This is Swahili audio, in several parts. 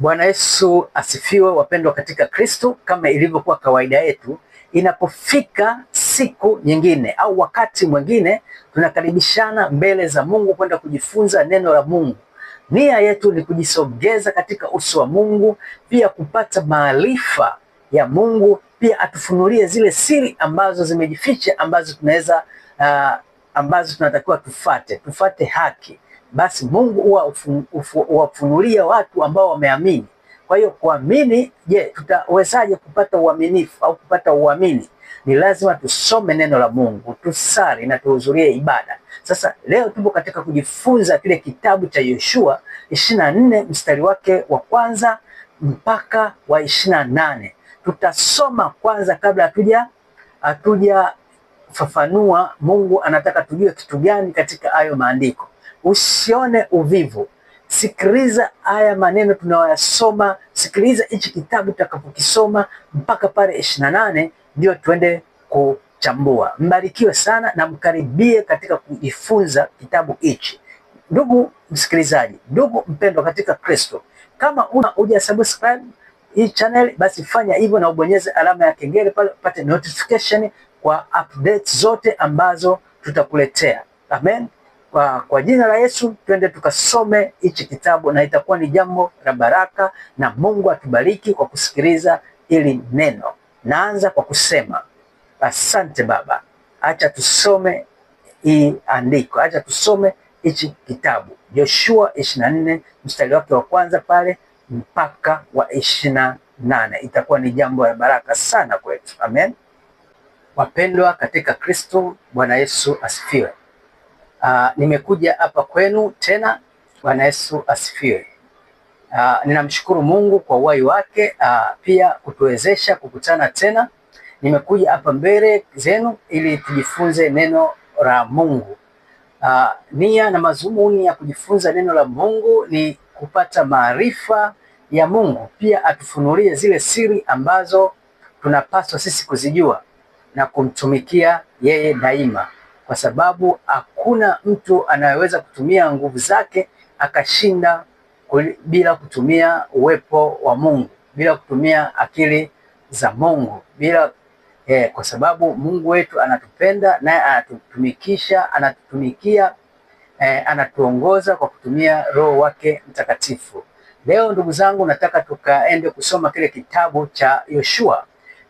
Bwana Yesu asifiwe, wapendwa katika Kristo. Kama ilivyokuwa kawaida yetu, inapofika siku nyingine au wakati mwingine, tunakaribishana mbele za Mungu kwenda kujifunza neno la Mungu. Nia yetu ni kujisogeza katika uso wa Mungu, pia kupata maarifa ya Mungu, pia atufunulie zile siri ambazo zimejificha, ambazo tunaweza ambazo tunatakiwa tufate haki. Basi Mungu huwa huwafunulia watu ambao wameamini. Kwa hiyo kuamini, je, tutawezaje kupata uaminifu au kupata uamini? Ni lazima tusome neno la Mungu, tusali na tuhudhurie ibada. Sasa leo tupo katika kujifunza kile kitabu cha Yoshua 24 mstari wake wa kwanza mpaka wa 28. Tutasoma kwanza kabla hatuja fafanua Mungu anataka tujue kitu gani katika hayo maandiko. Usione uvivu, sikiliza haya maneno tunayoyasoma, sikiliza hichi kitabu tutakapokisoma mpaka pale 28, ndio tuende kuchambua. Mbarikiwe sana na mkaribie katika kujifunza kitabu hichi. Ndugu msikilizaji, ndugu mpendwa katika Kristo, kama huja subscribe hii channel, basi fanya hivyo na ubonyeze alama ya kengele pale upate notification kwa updates zote ambazo tutakuletea. Amen. Kwa jina la Yesu twende tukasome hichi kitabu na itakuwa ni jambo la baraka, na Mungu atubariki kwa kusikiliza ili neno. Naanza kwa kusema asante Baba, acha tusome hii andiko, acha tusome hichi kitabu Yoshua 24 mstari wake wa kwanza pale mpaka wa 28. Itakuwa ni jambo la baraka sana kwetu. Amen. Wapendwa katika Kristo, Bwana Yesu asifiwe. Nimekuja hapa kwenu tena. Bwana Yesu asifiwe. Ninamshukuru Mungu kwa uhai wake, pia kutuwezesha kukutana tena. Nimekuja hapa mbele zenu ili tujifunze neno la Mungu. Nia na mazumuni ya kujifunza neno la Mungu ni kupata maarifa ya Mungu, pia atufunulie zile siri ambazo tunapaswa sisi kuzijua na kumtumikia yeye daima, kwa sababu hakuna mtu anayeweza kutumia nguvu zake akashinda bila kutumia uwepo wa Mungu, bila kutumia akili za Mungu, bila kwa sababu Mungu wetu anatupenda, naye anatutumikisha, anatutumikia, anatuongoza kwa kutumia Roho wake Mtakatifu. Leo ndugu zangu, nataka tukaende kusoma kile kitabu cha Yoshua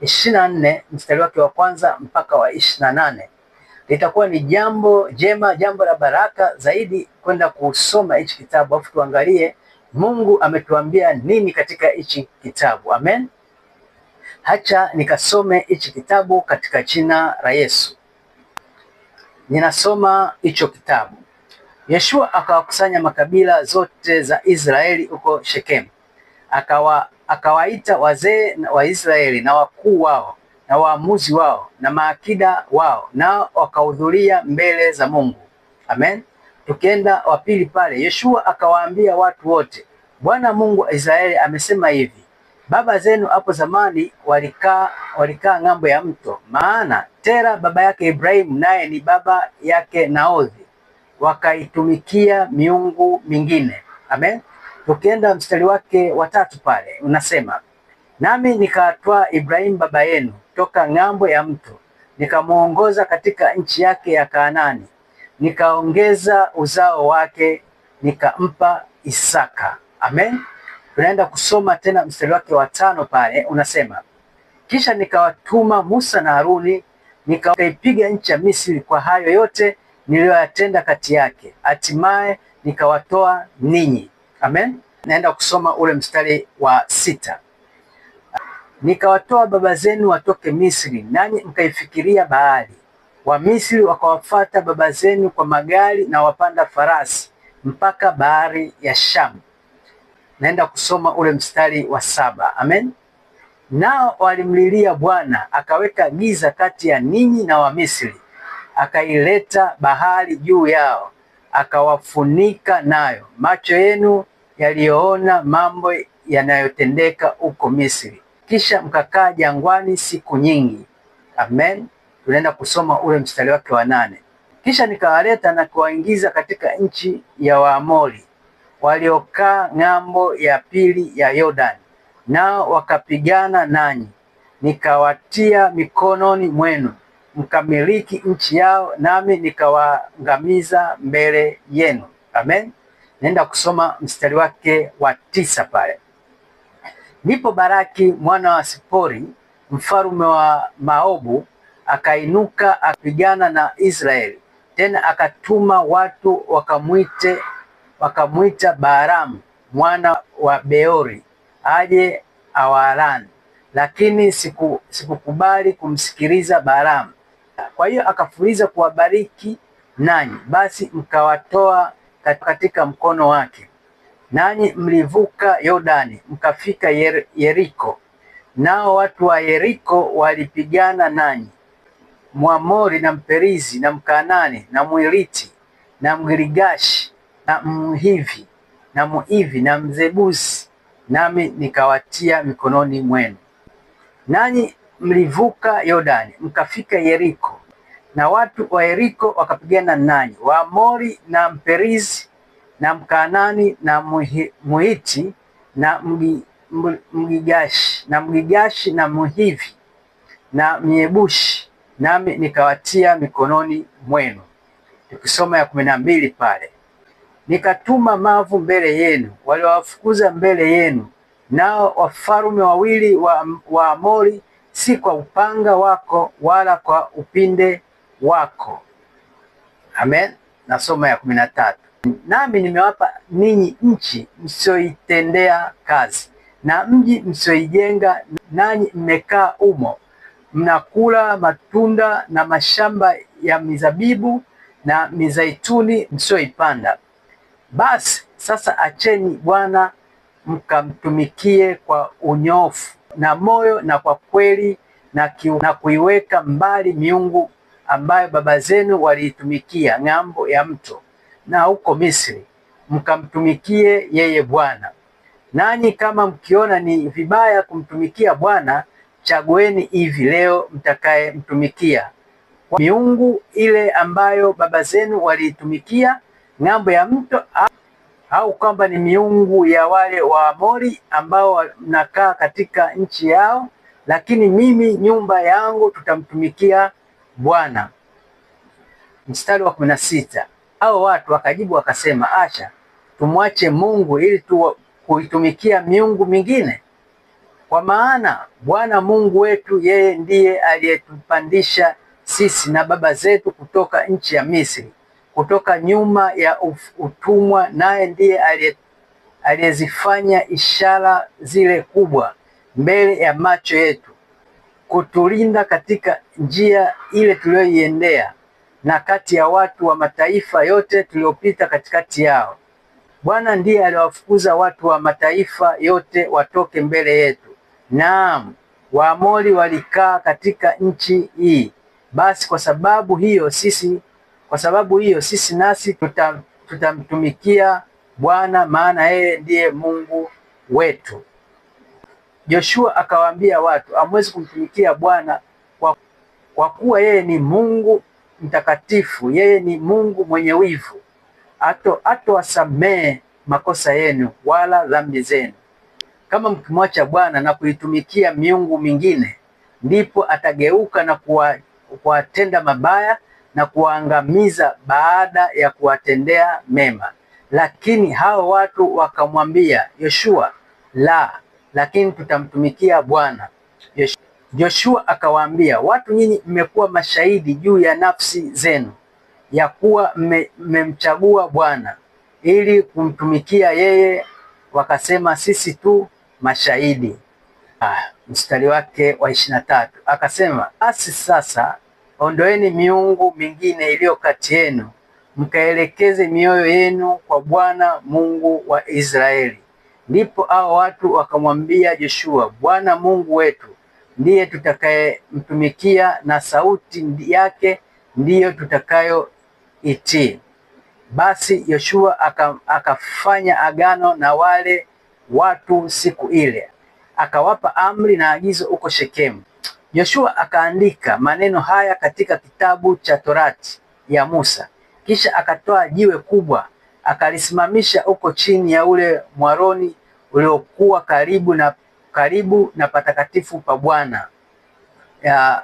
24 mstari wake wa kwanza mpaka wa 28. Litakuwa ni jambo jema, jambo la baraka zaidi kwenda kusoma hichi kitabu, afu tuangalie Mungu ametuambia nini katika hichi kitabu. Amen. Hacha nikasome hichi kitabu katika jina la Yesu. Ninasoma hicho kitabu. Yeshua akawakusanya makabila zote za Israeli huko Shekemu, akawaita wazee wa Israeli na wakuu wao na waamuzi wao na maakida wao, nao wakahudhuria mbele za Mungu. Amen. Tukienda wa pili pale, Yeshua akawaambia watu wote, Bwana Mungu wa Israeli amesema hivi, baba zenu hapo zamani walikaa ng'ambo ya mto, maana Tera baba yake Ibrahimu naye ni baba yake Nahodhi, wakaitumikia miungu mingine. Amen. Tukienda mstari wake wa tatu pale unasema, nami nikatwaa Ibrahimu baba yenu toka ng'ambo ya mto, nikamuongoza katika nchi yake ya Kanaani, nikaongeza uzao wake, nikampa Isaka. Amen. Tunaenda kusoma tena mstari wake wa tano pale unasema, kisha nikawatuma Musa na Haruni, nikaipiga nchi ya Misri kwa hayo yote niliyoyatenda kati yake, hatimaye nikawatoa ninyi. Amen. Naenda kusoma ule mstari wa 6. Nikawatoa baba zenu watoke Misri, nanyi mkaifikiria Baali. Wamisri wakawafata baba zenu kwa magari na wapanda farasi mpaka bahari ya Shamu. Naenda kusoma ule mstari wa 7. Amen. Nao walimlilia Bwana, akaweka giza kati ya ninyi na Wamisri, akaileta bahari juu yao, akawafunika nayo. Macho yenu yaliyoona mambo yanayotendeka huko Misri. Kisha mkakaa jangwani siku nyingi. Amen. Tunaenda kusoma ule mstari wake wa 8. Kisha nikawaleta na kuwaingiza katika nchi ya Waamori, waliokaa ng'ambo ya pili ya Yordani, nao wakapigana nanyi, nikawatia mikononi mwenu, mkamiliki nchi yao, nami nikawaangamiza mbele yenu. Amen. Nenda kusoma mstari wake wa 9 pale. Ndipo Baraki mwana wa Sipori mfalme wa Moabu akainuka akapigana na Israeli. Tena akatuma watu wakamwita Balaamu mwana wa Beori aje awalani, lakini sikukubali kumsikiliza Balaamu. Kwa hiyo akafuliza kuwabariki nanyi, basi mkawatoa katika mkono wake. Nanyi mlivuka Yordani mkafika Yeriko, nao watu wa Yeriko walipigana nanyi, Mwamori na Mperizi na Mkanani na Mwiriti na Mgirigashi na Mhivi na Muivi na Mzebusi, nami nikawatia mikononi mwenu. Nanyi mlivuka Yordani mkafika Yeriko, na watu wa Yeriko wakapigana nanyi, Waamori na Mperizi na Mkanani na Muhiti na Mgigashi na Mhivi na Myebushi, nami nikawatia mikononi mwenu. Tukisoma ya 12 pale. Nikatuma mavu mbele yenu, waliwafukuza mbele yenu, nao wafalme wawili wa Amori, si kwa upanga wako wala kwa upinde wako. Amen. Nasoma ya 13. Nami nimewapa ninyi nchi msioitendea kazi, na mji msioijenga, nanyi mmekaa umo, mnakula matunda na mashamba ya mizabibu na mizaituni msioipanda. Basi sasa acheni Bwana mkamtumikie kwa unyofu na moyo na kwa kweli, na kuiweka mbali miungu ambayo baba zenu waliitumikia ng'ambo ya mto na huko Misri, mkamtumikie yeye Bwana. Nanyi kama mkiona ni vibaya kumtumikia Bwana, chagueni hivi leo mtakayemtumikia, miungu ile ambayo baba zenu waliitumikia ng'ambo ya mto, au kwamba ni miungu ya wale Waamori ambao mnakaa katika nchi yao, lakini mimi nyumba yangu tutamtumikia Bwana. Mstari wa 16. Hao watu wakajibu wakasema, acha tumwache Mungu ili kuitumikia miungu mingine. Kwa maana Bwana Mungu wetu yeye ndiye aliyetupandisha sisi na baba zetu kutoka nchi ya Misri, kutoka nyuma ya utumwa, naye ndiye aliyezifanya ishara zile kubwa mbele ya macho yetu, kutulinda katika njia ile tuliyoiendea, na kati ya watu wa mataifa yote tuliopita katikati yao. Bwana ndiye aliwafukuza watu wa mataifa yote watoke mbele yetu. Naam, Waamori walikaa katika nchi hii. Basi kwa sababu hiyo sisi nasi tutamtumikia Bwana, maana yeye ndiye Mungu wetu. Joshua akawaambia watu, hamwezi kumtumikia Bwana kwa kuwa yeye ni Mungu mtakatifu, yeye ni Mungu mwenye wivu, hatowasamehe makosa yenu wala dhambi zenu. Kama mkimwacha Bwana na kuitumikia miungu mingine, ndipo atageuka na kuwatenda mabaya na kuwaangamiza baada ya kuwatendea mema. Lakini hao watu wakamwambia Yoshua, la, lakini tutamtumikia Bwana. Joshua akawaambia watu, nyinyi mmekuwa mashahidi juu ya nafsi zenu ya kuwa mmemchagua Bwana ili kumtumikia yeye. Wakasema, sisi tu mashahidi. Mstari wake wa 23 akasema, basi sasa ondoeni miungu mingine iliyo kati yenu, mkaelekeze mioyo yenu kwa Bwana Mungu wa Israeli. Ndipo hao watu wakamwambia Joshua, Bwana Mungu wetu ndiye tutakayemtumikia na sauti yake ndiyo tutakayoitii. Basi Yoshua akafanya agano na wale watu siku ile, akawapa amri na agizo huko Shekemu. Yoshua akaandika maneno haya katika kitabu cha Torati ya Musa. Kisha akatoa jiwe kubwa, Akalisimamisha huko chini ya ule mwaroni uliokuwa karibu na patakatifu pa Bwana. Ya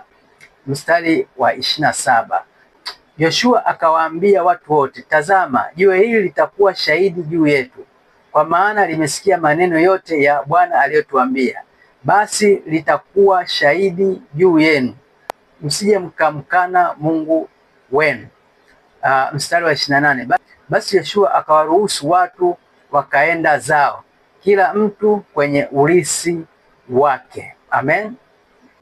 mstari wa 27. Yoshua akawaambia watu wote, tazama, jiwe hili litakuwa shahidi juu yetu, kwa maana limesikia maneno yote ya Bwana aliyotuambia. Basi litakuwa shahidi juu yenu, msije mkamkana Mungu wenu. Mstari wa 28. Basi Yoshua akawaruhusu watu wakaenda zao, kila mtu kwenye urithi wake. Amen.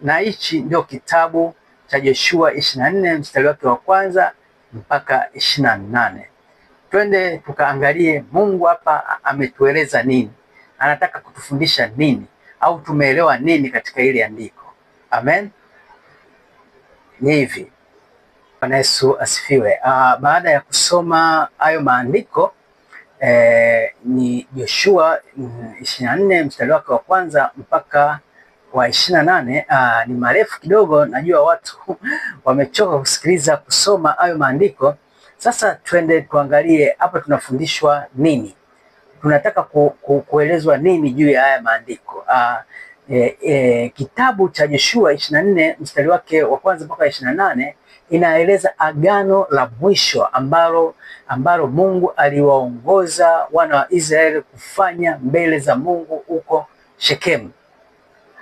Na hichi ndio kitabu cha Yoshua 24 mstari wake wa kwanza mpaka 28. Twende tukaangalie Mungu hapa ametueleza nini, anataka kutufundisha nini, au tumeelewa nini katika ile andiko. Amen. Ni hivi. Bwana Yesu asifiwe. Baada ya kusoma hayo maandiko ni Yoshua 24 mstari wake wa kwanza mpaka wa 28. Ni marefu kidogo, najua watu wamechoka kusikiliza kusoma hayo maandiko. Sasa twende tuangalie hapa tunafundishwa nini, tunataka kuelezwa nini juu ya haya maandiko. Kitabu cha Yoshua 24 mstari wake wa kwanza mpaka 28 inaeleza agano la mwisho ambalo Mungu aliwaongoza wana wa Israeli kufanya mbele za Mungu huko Shekemu.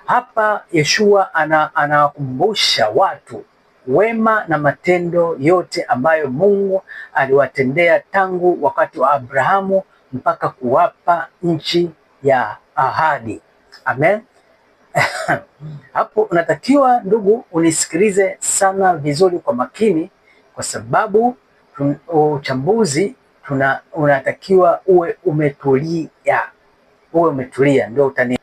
Hapa Yoshua anawakumbusha watu wema na matendo yote ambayo Mungu aliwatendea tangu wakati wa Abrahamu mpaka kuwapa nchi ya ahadi. Amen. Hapo unatakiwa ndugu unisikilize sana vizuri kwa makini, kwa sababu uchambuzi unatakiwa uwe umetulia, uwe umetulia ndio utani.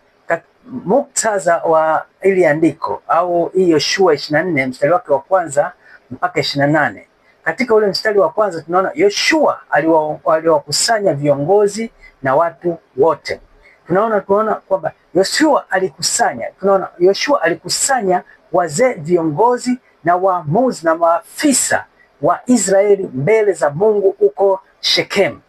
Muktadha wa ili andiko au hii Yoshua 24 mstari wake wa kwanza mpaka 28. Katika ule mstari wa kwanza tunaona Yoshua aliwakusanya viongozi na watu wote. Tunaona kwamba Yoshua alikusanya, tunaona Yoshua alikusanya wazee, viongozi na waamuzi na maafisa wa Israeli mbele za Mungu huko Shekemu,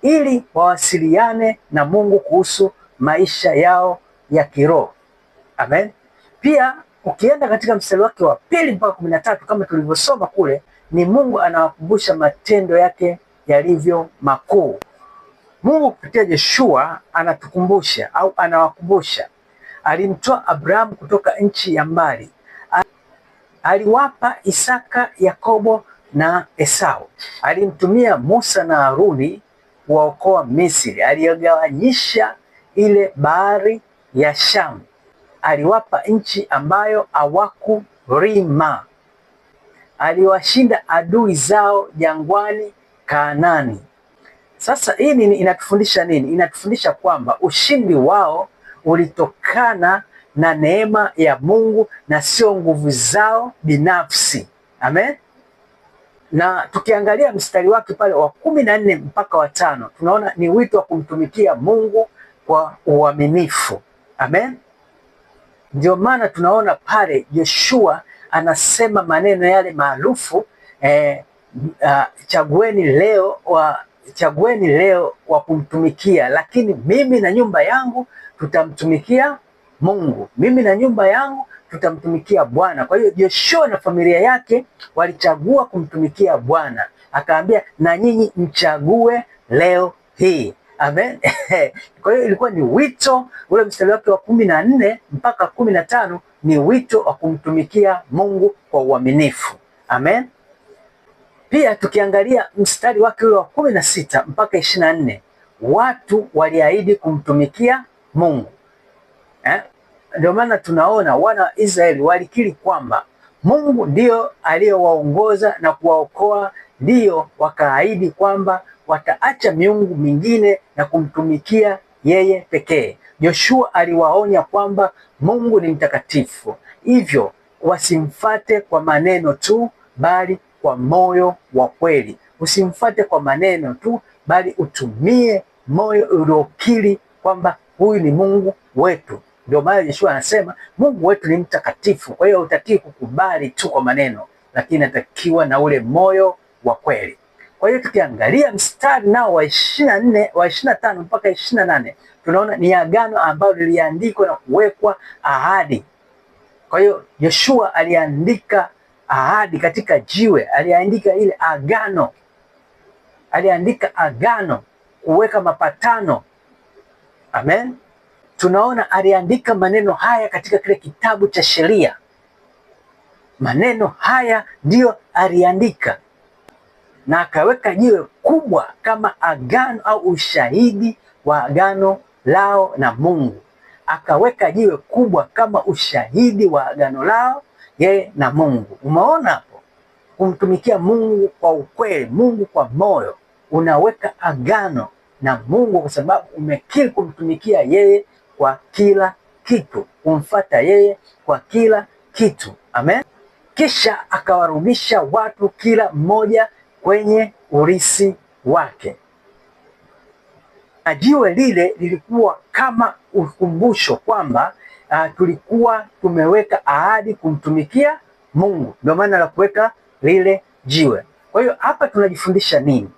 ili wawasiliane na Mungu kuhusu maisha yao ya kiroho. Amen. Pia ukienda katika mstari wake wa 2 mpaka 13 kama tulivyosoma kule, ni Mungu anawakumbusha matendo yake yalivyo makuu. Mungu kupitia Yoshua anatukumbusha au anawakumbusha. Alimtoa Abrahamu kutoka nchi ya mbali, aliwapa Isaka, Yakobo na Esau. Alimtumia Musa na Haruni kuwaokoa Misri. Aliyogawanyisha ile bahari ya Shamu. Aliwapa nchi ambayo hawakulima. Aliwashinda adui zao jangwani Kanaani. Sasa hii inatufundisha nini? Inatufundisha kwamba ushindi wao ulitokana na neema ya Mungu na sio nguvu zao binafsi. Amen. Na tukiangalia mstari wake pale wa 14 mpaka wa 5, tunaona ni wito wa kumtumikia Mungu kwa uaminifu. Amen. Ndio maana tunaona pale Yoshua anasema maneno yale maarufu, chagueni leo wa kumtumikia, lakini mimi na nyumba yangu tutamtumikia Mungu. Mimi na nyumba yangu tutamtumikia Bwana. Kwa hiyo Yoshua na familia yake walichagua kumtumikia Bwana. Akaambia na nyinyi mchague leo hii. Amen. Kwa hiyo ilikuwa ni wito ule mstari wake wa 14 mpaka 15 ni wito wa kumtumikia Mungu kwa uaminifu. Amen. Pia tukiangalia mstari wake ule wa 16 mpaka 24, watu waliahidi kumtumikia Mungu. Ndio maana tunaona wana wa Israeli walikiri kwamba Mungu ndiyo aliyewaongoza na kuwaokoa, ndiyo wakaahidi kwamba wataacha miungu mingine na kumtumikia yeye pekee. Yoshua aliwaonya kwamba Mungu ni mtakatifu, hivyo wasimfate kwa maneno tu, bali kwa moyo wa kweli. Usimfate kwa maneno tu, bali utumie moyo uliokiri kwamba huyu ni Mungu wetu. Ndio maana Yeshua anasema Mungu wetu ni mtakatifu. Kwa hiyo hutakiwi kukubali tu kwa maneno, lakini natakiwa na ule moyo wa kweli. Kwa hiyo tukiangalia mstari nao wa 24, wa 25 mpaka 28, tunaona ni agano ambalo liliandikwa na kuwekwa ahadi. Kwa hiyo Yoshua aliandika ahadi katika jiwe, aliandika ile agano, aliandika agano kuweka mapatano. Amen. Tunaona aliandika maneno haya katika kile kitabu cha sheria. Maneno haya ndiyo aliandika, na akaweka jiwe kubwa kama agano au ushahidi wa agano lao na Mungu. Akaweka jiwe kubwa kama ushahidi wa agano lao yeye na Mungu. Umeona hapo? Kumtumikia Mungu kwa ukweli, Mungu kwa moyo. Unaweka agano na Mungu kwa sababu umekiri kumtumikia yeye kwa kila kitu, kumfata yeye kwa kila kitu. Amen. Kisha akawarudisha watu kila mmoja kwenye urithi wake. Na jiwe lile lilikuwa kama ukumbusho kwamba tulikuwa tumeweka ahadi kumtumikia Mungu. Ndio maana la kuweka lile jiwe. Kwa hiyo hapa tunajifundisha nini?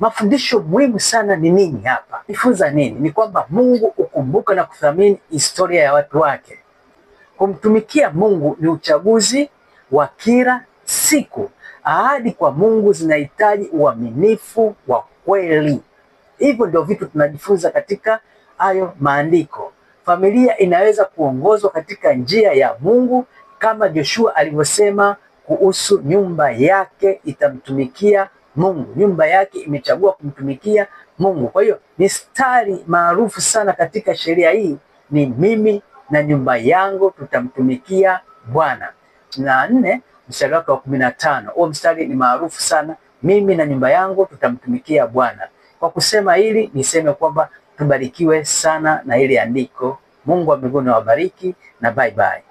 Mafundisho muhimu sana ni nini hapa? Jifunza nini? Ni kwamba Mungu hukumbuka na kuthamini historia ya watu wake. Kumtumikia Mungu ni uchaguzi wa kila siku. Ahadi kwa Mungu zinahitaji uaminifu wa kweli. Hivyo ndio vitu tunajifunza katika hayo maandiko. Familia inaweza kuongozwa katika njia ya Mungu kama Joshua alivyosema kuhusu nyumba yake itamtumikia Mungu. Nyumba yake imechagua kumtumikia Mungu. Kwa hiyo mistari maarufu sana katika sheria hii ni mimi na nyumba yangu tutamtumikia Bwana. Na 4 mstari wake wa 15. Huo mstari ni maarufu sana, mimi na nyumba yangu tutamtumikia Bwana. Kwa kusema hili niseme kwamba tubarikiwe sana na hili andiko. Mungu wa mbinguni awabariki na bye bye.